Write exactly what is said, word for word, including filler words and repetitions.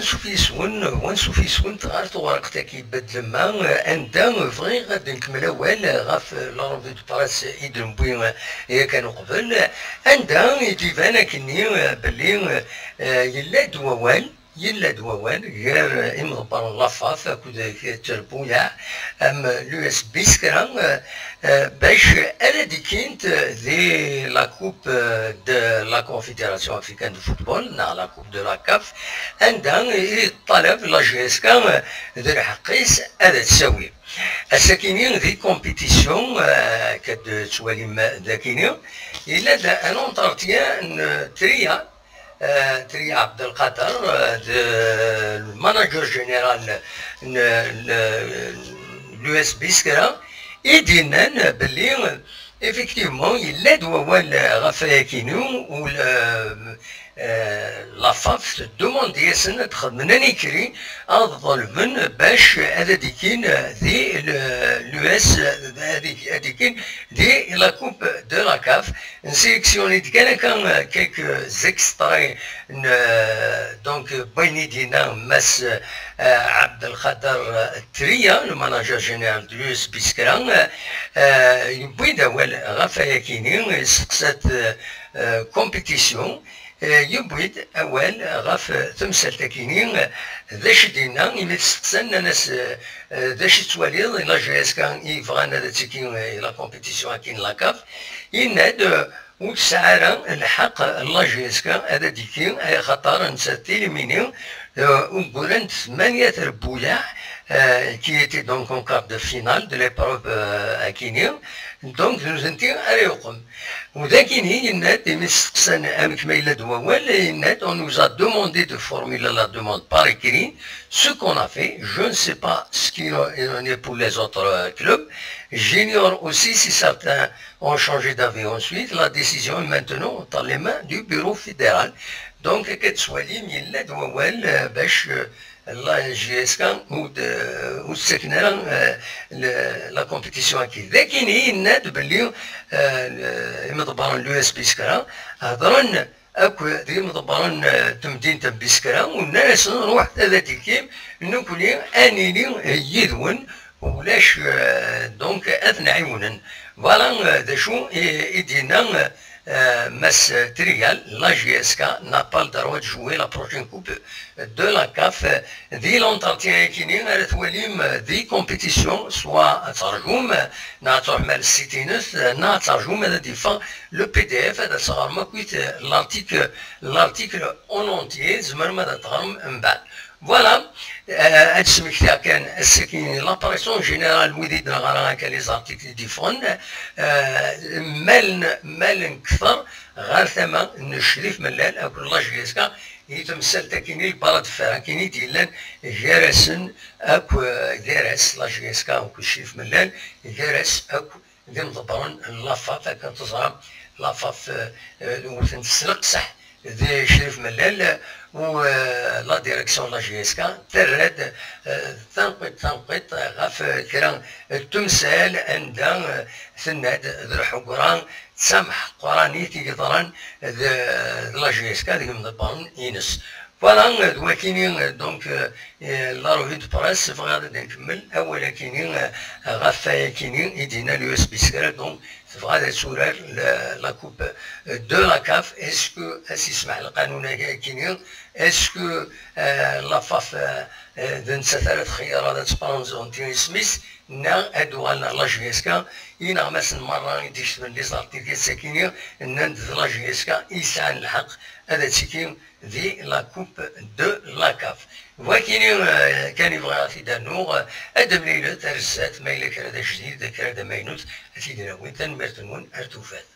Ansuf yes-wen, u ansuf yes-went ɣer tewraqt-agi ibeddlen ma, anda bɣiɣ ad nkemmel awal ɣef la revue de presse i d-newwi yakan uqbel, anda i d-iban akkenni belli, eh, yella-d wawal, yella-d wawal gar, eh, imḍebbren n la FAF akked, eh, terbuyaɛ am l'U S Biskra, eh, eh, bac ara d-ikkint, eh, di la Coupe, eh, de la Confédération Africaine de Football, neɣ la Coupe de la CAF, anda i ṭṭalab la J S K, eh, d lḥeqq-is ad t-tawi. Ass-akini di compétition, eh, akka d-tettwalim dagini, yella-d un entretien n Tria, eh, Tria Abdelkader, eh, d le manager général n, n, n l'U S Biskra, i d-yennan belli, effectivement, yella-d wawal ɣef wayakini, u l-, eh, la FAF tdemande-yasen ad xedmen anikri, ad ḍelben bac ad d-ikkin di l-, l'U S, ad ik-, ad ikkin di la Coupe de la CAF. Nsélectionné-d kan akka quelques extraits n, euh, donc, n wayen i d-yenna Mass, euh, Abdelkader Tria, le manager général de l'U S Biskra, euh, yewwi-d awal ɣef wayakini, yesteqsa-t, euh, compétition, euh, yewwi-d awal ɣef temsalt-akini, d acu i d-yenna imi t-steqsan, nnan-as, euh, euh, d acu i tettwaliḍ, la J S K i yebɣan ad ttekkin, euh, la compétition-agi n la CAF, yenna-d, euh, ur tesɛi ara lḥeqq la J S K ad d-ikki, axaṭer nettat tilimini, euh, uggurent tmanya trebbuyaɛ, euh, qui était donc en quart de finale de l'épreuve, euh, akini. Donc, d nutenti ara yuqem. U d akini yenna-d, imi steqsan amek ma yella-d wawal, yenna-d, on nous a demandé de formuler la demande par écrit, ce qu'on a fait. Je ne sais pas ce qu'il en est pour les autres, euh, clubs. J'ignore aussi si certains ont changé d'avis ensuite. La décision est maintenant dans les mains du bureau fédéral. Donc, akka tettwalim, yella-d wawal, euh, bac, euh, la J S K ur d-, ur tettaken ara, euh, le-, la compétition-agi. D akini yenna-d belli, euh, le-, imḍebbren n l'U S Biskra hedren akk d imḍebbren, euh, n temdint n Biskra, u nnan-asen, ruḥet ad d-ikkim, nekkni ad nili yid-wen, ulac, euh, donc, ad ten-ɛiwnen. Voilà, euh, d acu i, i d-yenna, euh, Mass Trial, la J S K n'a pas le droit de jouer la prochaine coupe de la CAF. Di l'entretien-akini ara twalim, euh, di compétition, soit ad terjum, euh, neɣ ad truḥem ar site-ines, euh, neɣ ad terjum ad d-yeffeɣ le P D F, ad as-teɣrem akkit, euh, l'article, l'article en entier, tzemrem ad t-teɣrem mbeɛd. Voilà, euh, ad d-smektiɣ kan ass-agi la pression générale, wid i d-neɣra akka les articles i d-yeffɣen, euh, malen, malen kter ɣer tama n Crif Mellal akked la J S K, i temsalt akini, le bras de fer akini d-yellan gar-asen akk, euh, gar-as la J S K akked Crif Mellal, gar-as akk d imḍebbren n la FAF, akken teẓram la FAF, euh, euh, ur ten-tesneqseḥ di Crif Mellal, u, euh, la direction n la J S K terra-d, euh, tanqiṭ, tanqiṭ ɣef, euh, kra n temsal anda, euh, tenna-d d lḥegra d tameḥqranit i yeḍran d, d la J S K d yimḍebbren-ines. Voilà, d wakini, donc, euh, la revue de presse, bɣiɣ ad nkemmel awal akini, euh, ɣef wayakini i d-yenna l'U S Biskra, donc, tebɣa ad turar la, la coupe, euh, de la CAF. Est-ce que ad s-yesmeḥ lqanun-agi akini? Est-ce que, euh, la FAF, euh, euh, d nettat ara txeyyer ad tpranzunti isem-is, neɣ ad uɣalen ar la J S K? Ineɣmasen merra i d-iketben les articles akini nnan-d d la J S K i yesɛan lḥeqq ad ttekkin di la coupe de la CAF. Wakini, euh, kan i bɣiɣ ad t-id-rnuɣ, euh, ad d-mlilet ar zdat ma yella kra d ajdid, kra d amaynut, ad t-id-nawi. Tanemmirt-nwen, ar tufat.